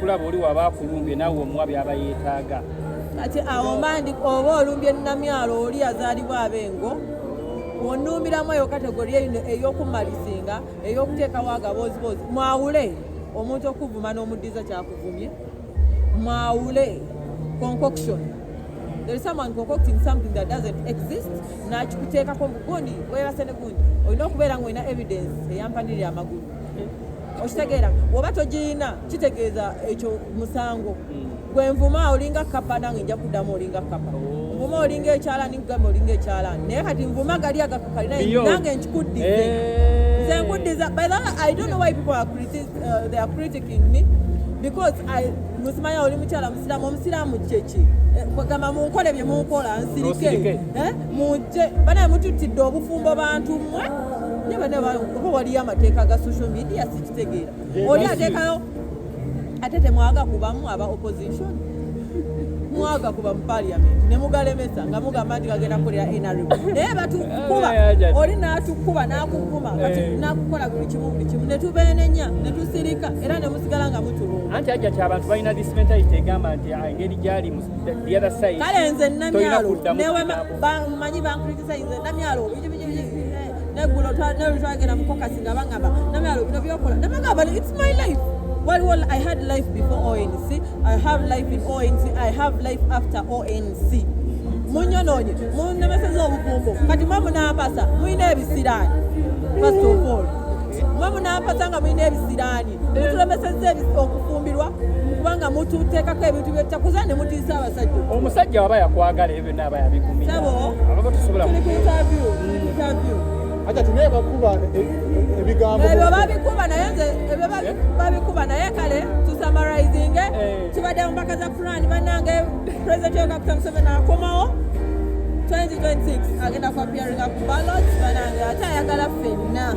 Kulaba oli waba akulumbye, naawe omuwa byaba yeetaaga. Kati awo mandi oba olumbye Namyalo, oli azaalibwa abengo, onuumiramu eyo category eno ey'okumalisinga, ey'okuteekawo agabooziboozi. Mwawule omuntu okuvuma n'omuddiza kyakuvumye, mwawule concoction. There is someone concocting something that doesn't exist, nakikuteekako gundi weebase ne gundi. Olina okubeera ng'olina evidence eyampanirira amagulu, okitegeera? Oba togiyina, kitegeeza ekyo musango. Gwe nvuma olinga kapa, nange nja kuddamu olinga kapa. Nvuma olinga ekyalaani, nkugamba olinga ekyalaani, naye kati nvuma gali agakakalina, nange nkikuddize. Nze nkuddiza. By the way, I don't know why people are they are critiquing me because I musimanya oli mukyala musiraamu. Omusiraamu kyeki? Kwegamba munkole bye munkola, nsirike. Osirike. Eh, mujje banaye mututtidde obufumbo, bantu mmwe. Naye banaye oba waliyo amateeka ga social media, sikitegeera. Oli ateekayo ate temwaga kubamu aba opposition, mwaga kuba mu parliament ne mugalemesa nga mugamba nti gagenda kukolera NRM, naye batukuba. Oli n'atukuba, n'akuvuma, kati n'akukola buli kimu, buli kimu, ne tubeenenya ne tusirika, era ne musigala nga mutulumba. Anti ajja kya abantu balina this mentality egamba nti, ah, engeri gyali mu the other side, Kale nze tolina Namyalo kuddamu newe kigambo. Manyi bancriticize Namyalo biki biki biki, neggulo neggulo twagenda mu caucus nga bangamba, "Namyalo, bino byokola." Nabagamba, "It's my life." Waliwo, I had life before ONC, I have life in ONC, I have life after ONC. Munyonoonye, munnemeseza obufumbo, kati mwe munampasa mulina ebisiraani. First of all, mwe munampasa nga mulina ebisiraani, mutulemesezza okufumbirwa kubanga mututeekako ebintu byetakuza ne mutiisa abasajja. Omusajja waba yakwagala, ebyo byonna aba yabigumira. Sabo, Ababa tosobola. Tuli ku interview, tuli ku interview. Ate ati naye bakuba ebigambo. Ebyo babikuba, naye nze ebyo babikuba, naye kale tusummarizinge. Tubadde mu mpaka za Quran, bannange. President Yoweri Kaguta Museveni akomawo 2026, agenda ku appearinga ku ballot, banange. Ate ayagala ffenna,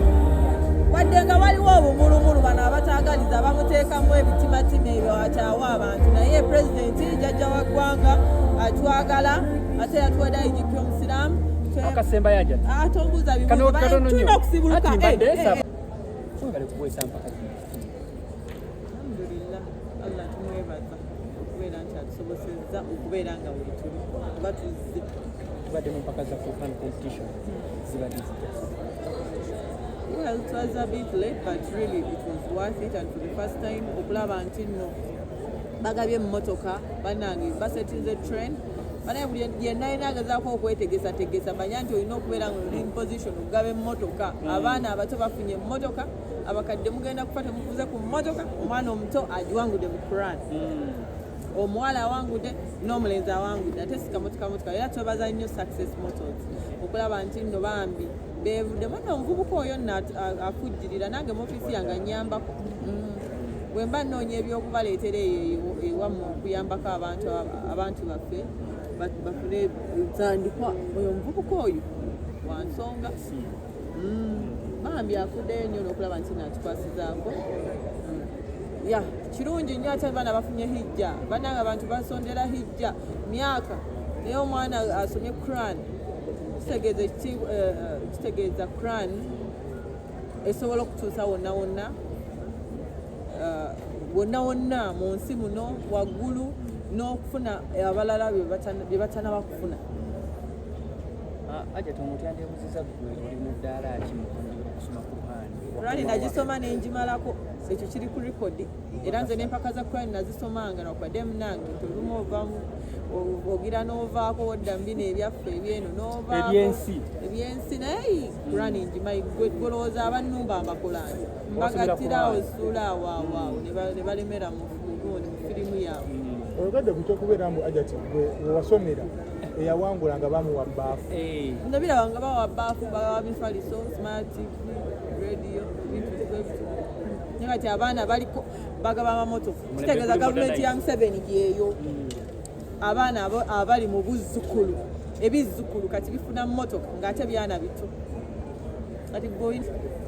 wadde nga waliwo obumulumulu, bano abataagaliza bamuteekamu ebitimatima ebyo akyawa abantu, naye pulezidenti jjajja wa ggwanga, atwagala, ate yatuwadde IGP omusiraamu. Akasembayo, ajja. Atombuuza. Kano katono nnyo. Tulina okusibuluka. Ati mbadde nsaba. Webale kuweesa mpaka zino. Alhamdulillah, Allah tumwebaza okubeera nti atusobosezza okubeera nga weetuli oba tuzze. Tubadde mu mpaka za Quran competition, zibadde zitya? Well, it was a bit late, but really it was worth it, and for the first time okulaba nti nno bagabye emmotoka, bannange, basetinze trend. Banaye, buli yenna alina agezaako okwetegesategesa, manya nti olina okubeera nga oli in position okugaba emmotoka. Abaana abato bafunye emmotoka, abakadde mugenda kufa temuvuze ku mmotoka. Omwana omuto agiwangudde mu Quran, omuwala awangudde n'omulenzi awangudde, ate si kamotoka motoka. Era twebaza nnyo Success Motors okulaba nti nno bambi beevuddemu nno. Omuvubuka oyo nno afujjirira nange mu ofiisi yange, annyambako. Bwe mba nnoonya ebyokubaleetera eyo ewammwe okuyambako abantu baffe bafune entandikwa, oyo omuvubuka oyo wa nsonga. Bambi afuddeyo nnyo n'okulaba nti naatukwasizaako. Ya, kirungi nnyo. Ate abaana bafunye hijja. Bannange, abantu basondera hijja myaka, naye omwana asomye Quran, kitegeeza kitegeeza Quran esobola okutuusa wonna wonna, wonna wonna mu nsi muno waggulu, n'okufuna abalala bye batanaba kufuna. Ajja, omuntu yandeebuziza, ggwe oli mu ddaala ki mu okusoma Quran? Kurani nagisoma nengimalako, ekyo kiri ku record. Era nze n'empaka za Kurani nazisomanga nakwadde munange nti olumu ovamu ogira n'ovaako wodda mu bino ebyaffe ebyeno n'ovaako. Ebyensi. Ebyensi, naye Kurani ngimanyi. Gwe golowooza abannumba mbakolani, mbagattirawo essuula awo awo awo ne balemera mu gundi mu firimu yaabwe. Oyogedde ku kyokubeera mbu Ajati gwe wewasomera eyawangula nga bamuwa bbaafu. Nabiraba nga bawa baafu, bawa mifaliso, smart TV, radio, bintu bwebityo. Naye kati abaana baliko bagaba amamotoka, kitegeeza guli gavumenti ya modernize. Museveni yeeyo. Abaana abo abali mu buzzukulu, ebizzukulu kati bifuna mmotoka ng'ate byana bito. Kati gwe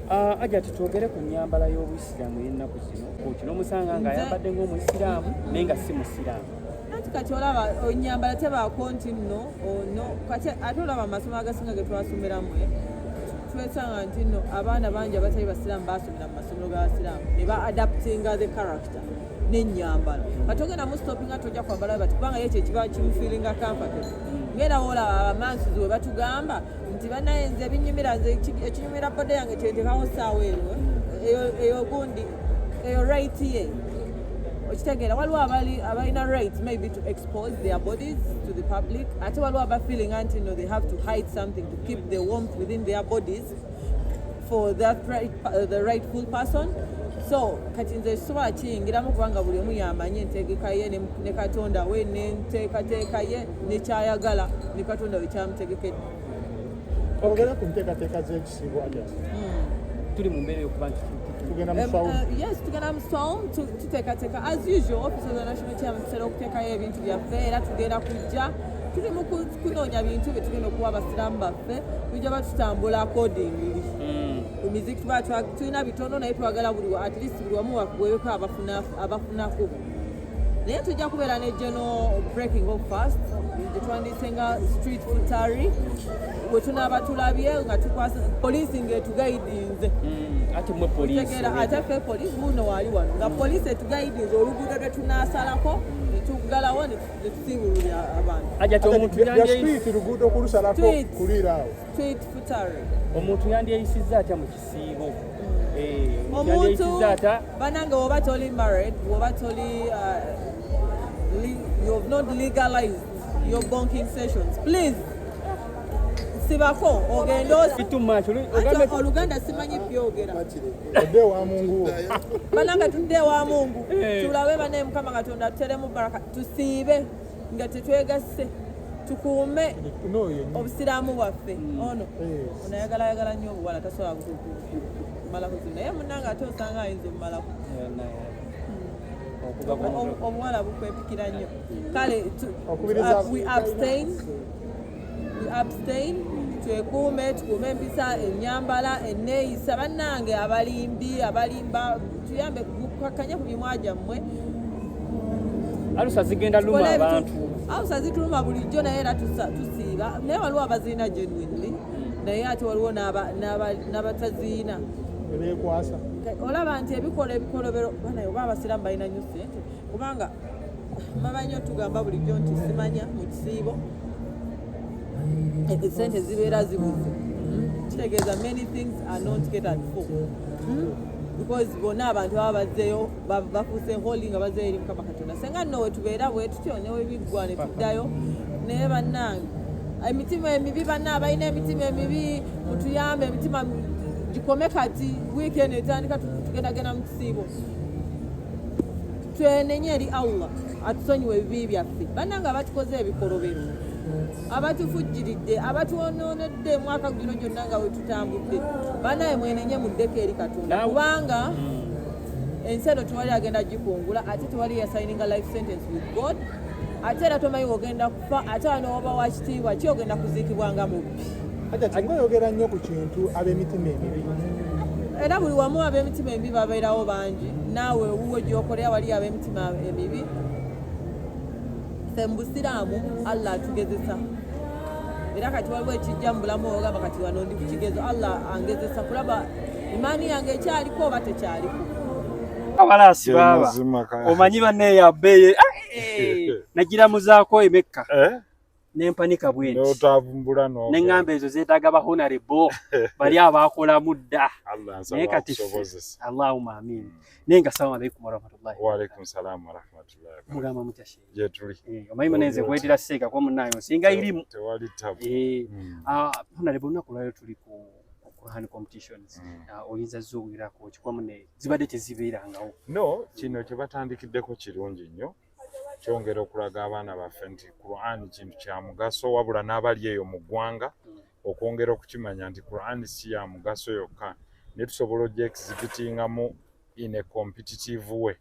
Ah, Ajati, twogere ku nnyambala y'obuyisiraamu ey'ennaku zino. Kino omusanga ng'ayambadde ng'omuyisiraamu naye nga si musiraamu. Anti kati olaba enyambala tebaako nti nno ono kati ate olaba amasomo agasinga ge twasomeramu, twesanga nti nno abaana bangi abatali basiraamu basomera mu masomero g'abasiraamu ne ba adaptinga the character. N'ennyambala kati ogenda mustopinga, tojja kwambala bati, kubanga ye kyekiba kimufeelinga comfortable. Ngera woolaba abamansuzi we batugamba nti banaye, nze ebinyumira, nze ekinyumira body yange kyentekawo saawa eyo eyo gundi eyo right ye. Okitegeera? Waliwo abali abalina right maybe to expose their bodies to the public, ate waliwo aba feeling nti no, they have to hide something to keep the warmth within their bodies for that right, the rightful person. So kati nze sobola kiyingiramu, kubanga buli omu yamanyi entegeka ye ne Katonda we, n'enteekateeka ye, nekyayagala ne Katonda we kyamutegekedde. Ogera ku nteekateeka z'ekisiibo, Ajati. Tuli mu mbeera ey'okuba nti Tugenda mu sawu. Yes, tugenda mu saum. Tuteekateeka as usual. Office of the national chairman tutera okuteekayo ebintu byaffe, era tugenda kujja tuli mu kunoonya bintu bye tugenda okuwa abasiraamu baffe. Tujja batutambula accordingly. Ku miziki tuba tulina bitono, naye twagala buli at least buli wamu wakuweebeko abafunako. Naye tujja kubeera ne general breaking of fast gye twandise nga street futari, bwe tunaaba tulabye nga tukwasa poliisi ng'etuguidinze. Ate mwe poliisi? Tegeera, ate ffe poliisi muno waali wano nga poliisi etuguidinze oluguudo lwe tunaasalako netuggalawo ne tusiibululya abantu. Ajati, omuntu Bya street luguudo kulusalako Street. Kuliira awo. Street futari. Omuntu yandyeyisizza atya mu kisiibo? Omuntu Omuntu yandyeyisizza atya? Banange, woba toli married, woba toli you've not legalized your bonking sessions, please sibako ogende Too much. Anti Ogambe oluganda simanyi byogera. Odde ewa Mungu. Banange, tudde ewa Mungu. Eh. Tulabe banaye Mukama Katonda tuteremu baraka, tusiibe nga tetwegasse, tukuume No, yennyini. obusiraamu bwaffe. Ono Eh. ono ayagalayagala nnyo obuwala, tasobola kumalako zino, naye munange ate osanga ayinza omumalako. Okuva ku Obuwala bukwepikira nnyo. Kale we abstain, we abstain, twekuume, tukuume empisa, ennyambala, enneeyisa. Bannange, abalimbi abalimba, tuyambe mukakkanye ku mimwa gyammwe. Alusa zigenda luma Tukole abantu. Alusa zituluma bulijjo, naye era tusiiba. Naye waliwo abazirina genuinely, naye ate waliwo n'abataziina. Ebeekwasa. Olaba nti ebikola ebikolobero banaye, oba abasiraamu balina nnyo ssente, kubanga bamanyi otugamba bulijjo nti simanya mu kisiibo sente zibeera zibuze. Kitegeeza many things are not catered for. Because bonna abantu baba bazzeeyo bafuuse holy nga bazzeeyo eri Mukama Katonda. Senga nno wetubeera bwe tutyo newebiggwa ne tuddayo. Naye bannange, emitima emibi, banna abalina emitima emibi, mutuyambe emitima gikome. Kati wiiki eno etandika, tugendagenda mu kisiibo, twenenye eri Allah atusonyiwe ebibi byaffe. Bannange, abatukoze ebikolobero, abatufujjiridde, abatwonoonedde emwaka guno gyonna nga wetutambudde, bannaye mwenenye muddeko eri Katonda, kubanga ensi eno tewali agenda gikungula, ate tewali yasigninga life sentence with God. Ate era tomanyi ogenda kufa, ate wano woba wakitiibwa ki, ogenda kuziikibwa nga mubbi. Hajati, ngaoyogera nnyo ku kintu ab'emitima emibi. Era buli wamu ab'emitima emibi babeerawo bangi. Naawe owuwe gyokolera wali ab'emitima emibi. Ffe mu busiraamu Allah atugezesa, era kati waliwo ekijja mu bulamu ogamba kati wano ndi ku kigezo, Allah angezesa kulaba imaani yange ekyaliko oba tekyaliko. Abalasi baaba Mazima omanyi banneeyabbeeye nagiramuzaako emekka Eh? nempanika bwenti. N'otavumbula n'ogenda. Neŋŋamba ezo zeetaaga ba honorable bali abaakolamu dda. Allah nsaba Naye kati ffe, akusobozesa. Allahumma amin. Naye nga salamu alaikum warahmatullahi. Waalaikum salaamu warahmatullahi. Mugamba mutya, shehe? Gye tuli. Omanyi munenze kwetira seeka kuba munaayo nsinga irimu. Tewali tabu. Honorable, olunaku lwaliro tuli ku Quran competitions. Oyinza zowerako kikuba mune zibadde tezibeerangawo? No, kino kye batandikiddeko kirungi nnyo, kyongera okulaga abaana baffe nti Quran kintu kya mugaso, wabula n'abali eyo mu ggwanga okwongera okukimanya nti Quran si ya mugaso yokka, naye tusobola ogyexhibitingamu in a competitive way.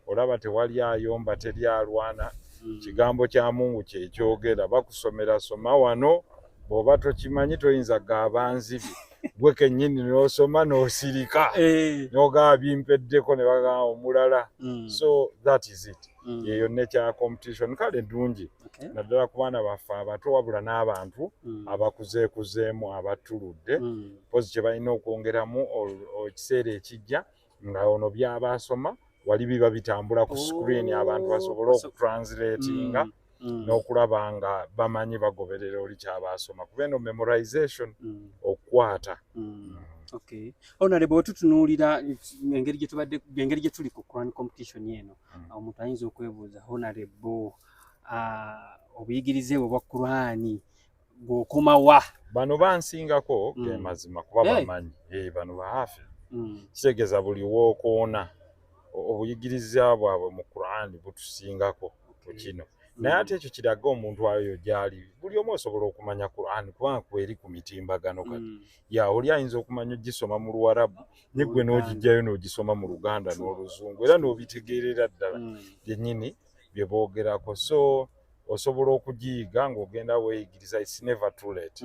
Olaba tewali ayomba, teri alwana. Kigambo kya Mungu kyekyogera, bakusomera soma wano, bw'oba tokimanyi toyinza gaba nzibi, gwe kennyini n'osoma n'osirika n'ogaba bimpeddeko ne bagamba omulala. So that is it. Yeyo nekya competition kale ddungi, naddala ku baana baffe abato, wabula n'abantu abakuzeekuzeemu abatuludde. Mpozi kye balina okwongeramu ekiseera ekijja nga ono byaba asoma. Wali biba bitambula ku screen abantu basobole okutranslatinga n'okulaba nga bamanyi bagoberera oli kyaba asoma, kuba eno memorization okukwata. Okay. Honorable, wetutunuulira engeri gye tubadde, engeri gye tuli ku Quran competition eno, omuntu ayinza okwebuuza, Honorable, obuyigirize bwe bwa Quran bw'okomawa? Bano bansingako ge mazima, kuba bamanyi. Bano bahafi. Kitegeeza buli wookoona obuyigiriza bwabwe mu Quran butusingako ku kino. Naye ate ekyo kiraga omuntu ayo gyali, buli omu osobola okumanya Quran kubanga kweri ku mitimbagano kati. Ya, oli ayinza okumanya ogisoma mu Luwarabu, ne gwe n'ogijjayo n'ogisoma mu Luganda n'Oluzungu era n'obitegeerera ddala byennyini bye boogerako. So osobola okugiyiga ng'ogenda weeyigiriza, it's never too late.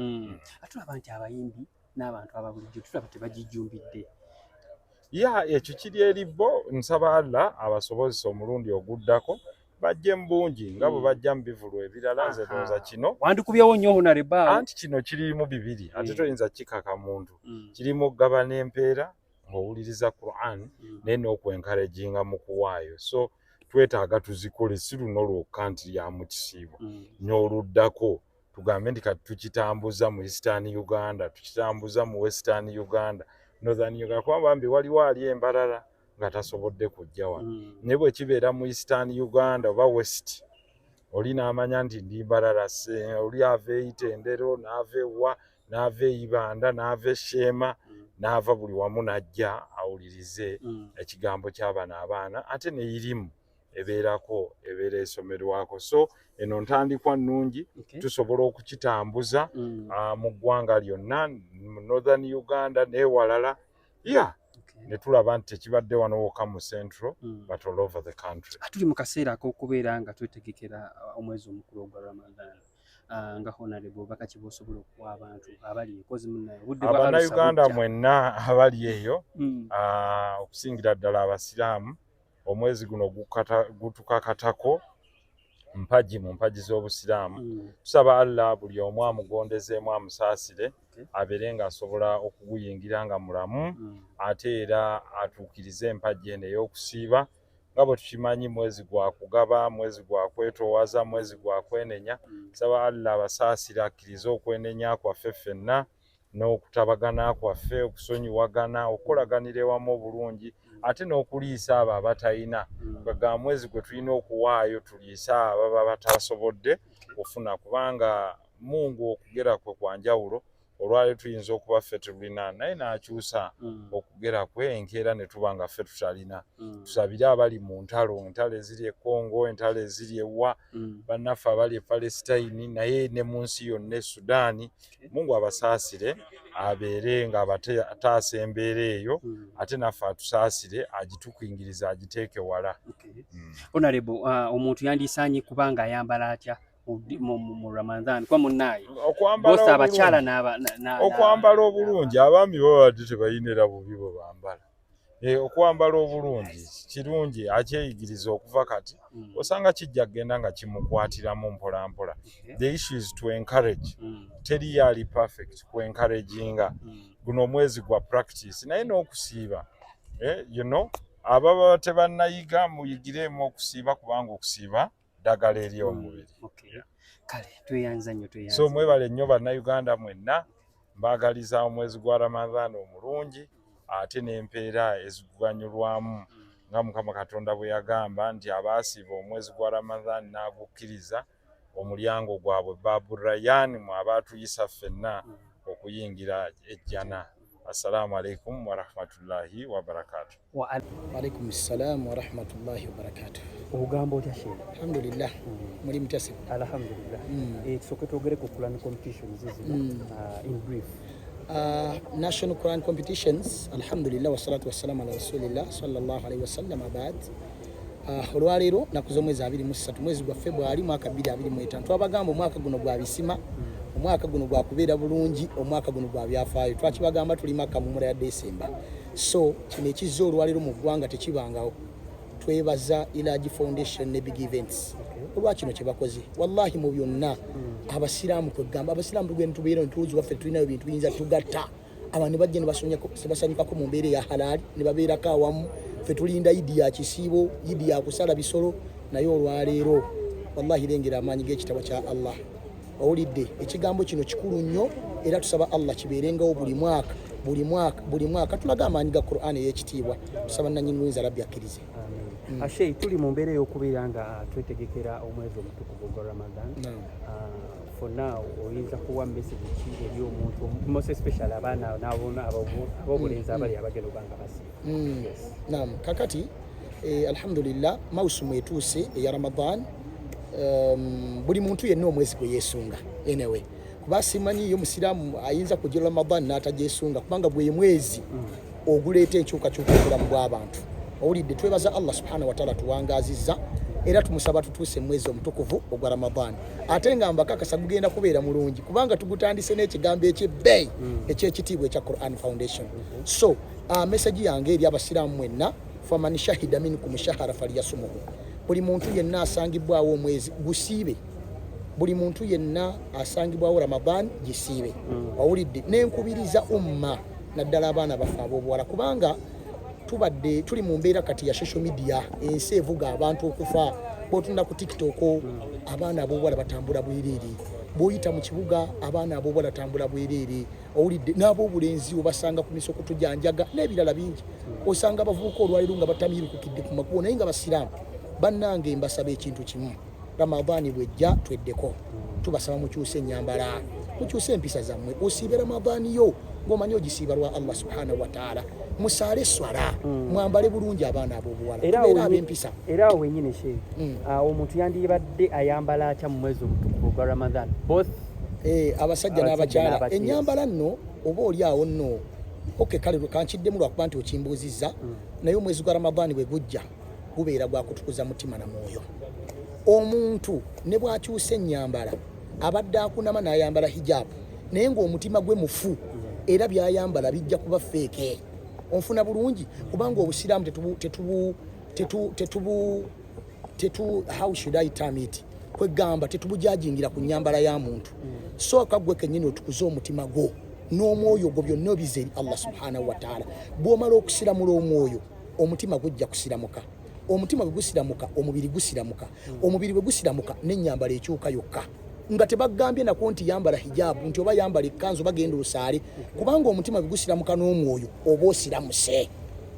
Atulaba nti abayimbi n'abantu ababulijjo tulaba tebagijjumbidde. Ya, ekyo kiri eri bo. Nsaba Allah abasobozesa omulundi oguddako bajje mu bungi nga bwe bajja mu bivulu ebirala. Nze ndowooza kino Wandikubyewo nnyo, Honorable, awo. Anti kino kirimu bibiri, ate toyinza kikaka muntu. Kirimu okugaba n'empeera ng'owuliriza Quran, naye n'okwencouraginga mu kuwaayo. So twetaaga tuzikole, si luno lwokka nti lya mu kisiibo, n'oluddako tugambe nti kati tukitambuza mu Eastern Uganda, tukitambuza mu Western Uganda, Northern Uganda, kuba bambi waliwo ali embalala nga tasobodde kujja wano. Naye bwe kibeera mu Eastern Uganda oba West, oli n'amanya nti ndi Mbarara, oli ava e Itendero, n'ava ewa, n'ava e Ibanda, n'ava e Sheema, n'ava buli wamu n'ajja awulirize ekigambo ky'abano abaana, ate ne irimu ebeerako, ebeera esomerwako. So eno ntandikwa nnungi. Tusobola okukitambuza mu ggwanga lyonna, mu Northern Uganda n'ewalala, ya, ne tulaba nti tekibadde wano wokka mu Central, but all over the country. Tuli mu kaseera ak'okubeera nga twetegekera omwezi omukulu ogwa Ramadan. Nga Honorable, obubaka ki bw'osobola okuwa abantu abali enkozi munnaye obudde bwa Alusa Abannayuganda bujja. mwenna abali eyo, okusingira ddala abasiraamu, omwezi guno gutukakatako mpagi mu mpagi z'obusiraamu. Tusaba Allah buli omu amugondezeemu, amusaasire, abeere ng'asobola okuguyingira nga mulamu, ate era atuukirize empagi eno ey'okusiiba. Nga bwe tukimanyi, mwezi gwa kugaba, mwezi gwa kwetoowaza, mwezi gwa kwenenya. Saba Allah abasaasire, akkirize okwenenya kwaffe ffenna n'okutabagana kwaffe, okusonyiwagana, okukolaganira ewamu obulungi, ate n'okuliisa abo abatalina. Ga mwezi gwe tulina okuwaayo tuliise abo ababa batasobodde kufuna, kubanga Mungu okugera kwe kwa njawulo. Olwaleero tuyinza okuba ffe tulina, naye n'akyusa okugera kwe, enkeera ne tuba nga ffe tutalina. Tusabire abali mu ntalo, entalo eziri e Congo, entalo eziri ewa, bannaffe abali e Palestine, naye ne mu nsi yonna, e Sudaani. Mungu abasaasire, abeere nga abataasa embeera eyo, ate naffe atusaasire, agitukingirize, agiteeke wala. Honorable, omuntu yandisaanye kubanga ayambala atya mu Ramadan, kuba munnaaye Okwambala both abakyala obulungi. Okwambala Okwambala obulungi, abaami babadde tebalina era bubi bwe bambala. Okwambala obulungi kirungi, akyeyigiriza okuva kati, osanga kijja kugenda nga kimukwatiramu mpola mpola. The issue is to encourage. Teri ali perfect, ku encouraginga. Guno omwezi gwa practice, naye n'okusiiba, ababa tebannayiga, muyigireemu okusiiba, kubanga okusiiba ddagala eri omubiri. Okay. Kale tweyanza nnyo, tweyanza. So mwebale nnyo bannayuganda mwenna, mbaagaliza omwezi gwa Ramadhan omulungi, ate n'empeera eziganyulwamu, nga Mukama Katonda bwe yagamba nti abaasiiba omwezi gwa Ramadhan n'agukkiriza, omulyango gwabwe Babu Rayan, mwaba atuyisa ffenna okuyingira ejjana. Assalamu alaikum warahmatullahi wabarakatu. Waalaikum salam warahmatullahi wabarakatuh. Ogamba otya, Sheikh? Alhamdulillah, muli mutya se? Alhamdulillah. Tusooke twogere ku Quran competitions zino in brief. National Quran competitions, alhamdulillah, wassalatu wassalamu ala rasulillah sallallahu alaihi wasallam, abad. Olwaleero naku z'omwezi 23, mwezi gwa February, mwaka 2025. Twabagamba omwaka guno gwa bisima, omwaka guno gwakubeera bulungi, omwaka guno gwa byafaayo. Twakibagamba tuli Makka mu mula ya Desemba. So kino ekizza olwaleero mu ggwanga tekibangawo. Twebaza Ilaji Foundation ne Big Events olwa kino kye bakoze. Wallahi, mu byonna abasiraamu, kwegamba abasiraamu tugenda tubeera ntuuzi waffe, tulinayo bintu biyinza tugatta abantu ne bajja ne basanyukako mu mbeera eya halaali ne babeerako awamu. Ffe tulinda Idi ya kisiibo, Idi ya kusala bisolo, naye olwaleero wallahi lengera amaanyi g'ekitabo kya Allah. Owulidde, ekigambo kino kikulu nnyo, era tusaba Allah kibeerengawo buli mwaka, buli mwaka, buli mwaka, tulage amaanyi ga Quran ey'ekitiibwa. Tusaba nanyini buyinza Rabbi akkirize. Mm. Ashei, tuli mu mbeera ey'okubeera nga twetegekera omwezi omutukuvu ogwa Ramadan. For now oyinza kuwa message ki eri omuntu, most especially abaana ab'obulenzi abali abagenda okuba nga basiiba? Yes. Naam, kakati alhamdulillah, mausumu etuuse eya Ramadan. Buli muntu yenna omwezi gwe yeesunga anyway, kuba simanyiyo musiraamu ayinza kugira Ramadan n'atagyesunga, kubanga gwe mwezi oguleeta enkyukakyuka obulamu bw'abantu. Owulidde, twebaza Allah subhanahu wataala tuwangazizza, era tumusaba tutuuse mwezi omutukuvu ogwa Ramadan, ate nga mbakakasa gugenda kubeera mulungi, kubanga tugutandise n'ekigambo ekyebbeeyi ekyekitiibwa ekya Quran Foundation. So message yange eri abasiraamu mwenna, faman shahida minkum shahara falyasumuhu, buli muntu yenna asangibwawo omwezi gusiibe, buli muntu yenna asangibwawo Ramadan gisiibe. Owulidde, nenkubiriza umma, naddala abaana baffe ab'obuwala, kubanga tubadde tuli mu mbeera kati ya social media, ensi evuga abantu okufa. Bwotunda ku TikTok, abaana ab'obuwala batambula bwereere. Bw'oyita mu kibuga, abaana ab'obuwala batambula bwereere. Owulidde, n'ab'obulenzi obasanga ku misokutu gya njaga n'ebirala bingi. Osanga abavubuka olwaleero nga batamiirukukidde ku makubo, naye nga basiraamu. Bannange, mbasaba ekintu kimu, Ramadaani bwejja tweddeko, tubasaba mukyuse ennyambala, mukyuse empisa zammwe. Osiibe Ramadaani yo ng'omanyi ogisiiba lwa Allah subhanahu wataala. Musaale swala, mwambale bulungi, abaana ab'obuwala, tubeere ab'empisa. Era awo wenyini, Sheikh, omuntu yandibadde ayambala atya mu mwezi omutukuvu ogwa Ramadan, both abasajja n'abakyala? Ennyambala nno oba oli awo nno, okay, kale kankiddemu lwakuba nti okimbuuzizza, naye omwezi gwa Ramadaani bwe gujja gubeera gwa kutukuza mutima na mwoyo. Omuntu ne bw'akyusa ennyambala, abadde akunama n'ayambala hijaabu, naye ng'omutima gwe mufu, era byayambala bijja kuba fake. Onfuna bulungi? Kubanga obusiraamu tetubu tetubu tetu tetubu tetu how should I term it, kwegamba tetubujajingira ku nyambala ya muntu. Sooka gwe kennyini otukuze omutima gwo n'omwoyo gwo, byonna obize eri Allah subhanahu wataala. Bw'omala okusiramula omwoyo, omutima gujja kusiramuka. Omutima bwe gusiramuka, omubiri gusiramuka. Omubiri bwe gusiramuka, n'ennyambala ekyuka yokka, nga tebagambye nako nti yambala hijabu, nti oba yambala ekkanzu, oba genda osaale, kubanga omutima bwe gusiramuka n'omwoyo, oba osiramuse.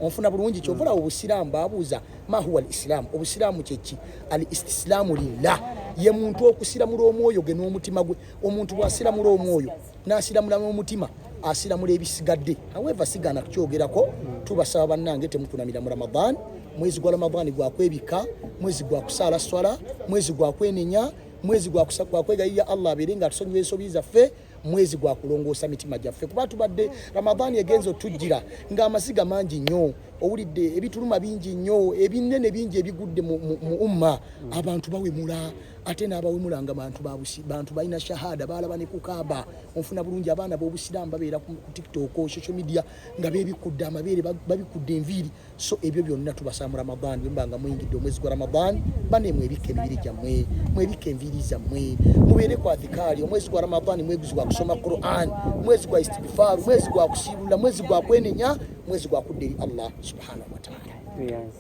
Onfuna bulungi? Kyova olaba obusiraamu babuuza, ma huwa al islaamu, obusiraamu kyeki? Al istislaamu lillah, ye muntu okusiramula omwoyo gwe n'omutima gwe. Omuntu bw'asiramula omwoyo n'asiramula n'omutima, asiramula ebisigadde. However, sigaana kukyogerako, tubasaba bannange temukunamira mu Ramadan. Mwezi gwa Ramadan gwakwebika, mwezi gwa kusaala swala, mwezi gwa kwenenya, mwezi gwa kwegayirira Allah abeere nga atusonyiwa ensobi zaffe, mwezi gwa kulongoosa mitima gyaffe, kuba tubadde Ramadaani egenza otujjira ng'amaziga mangi nnyo. Owulidde, ebituluma bingi nnyo, ebinene bingi ebigudde mu umma. Abantu bawemula, ate n'abawemula nga bantu bantu balina shahada, balaba ne kukaaba. Onfuna bulungi? Abaana b'obusiraamu babeera ku TikTok, social media, nga bebikudde amabeere, babikudde enviiri. So ebyo byonna tubasaba mu Ramadan, bwe muba nga muyingidde omwezi gwa Ramadan, bane mwebikka emibiri gyammwe, mwebikka enviiri zammwe, mubeere ku adhikaali. Omwezi gwa Ramadan mwezi gwa kusoma Quran, mwezi gwa istigfaaru, mwezi gwa kusiibulula, mwezi gwa kwenenya, mwezi gwa kudda eri Allah subhanahu wataala. Yes.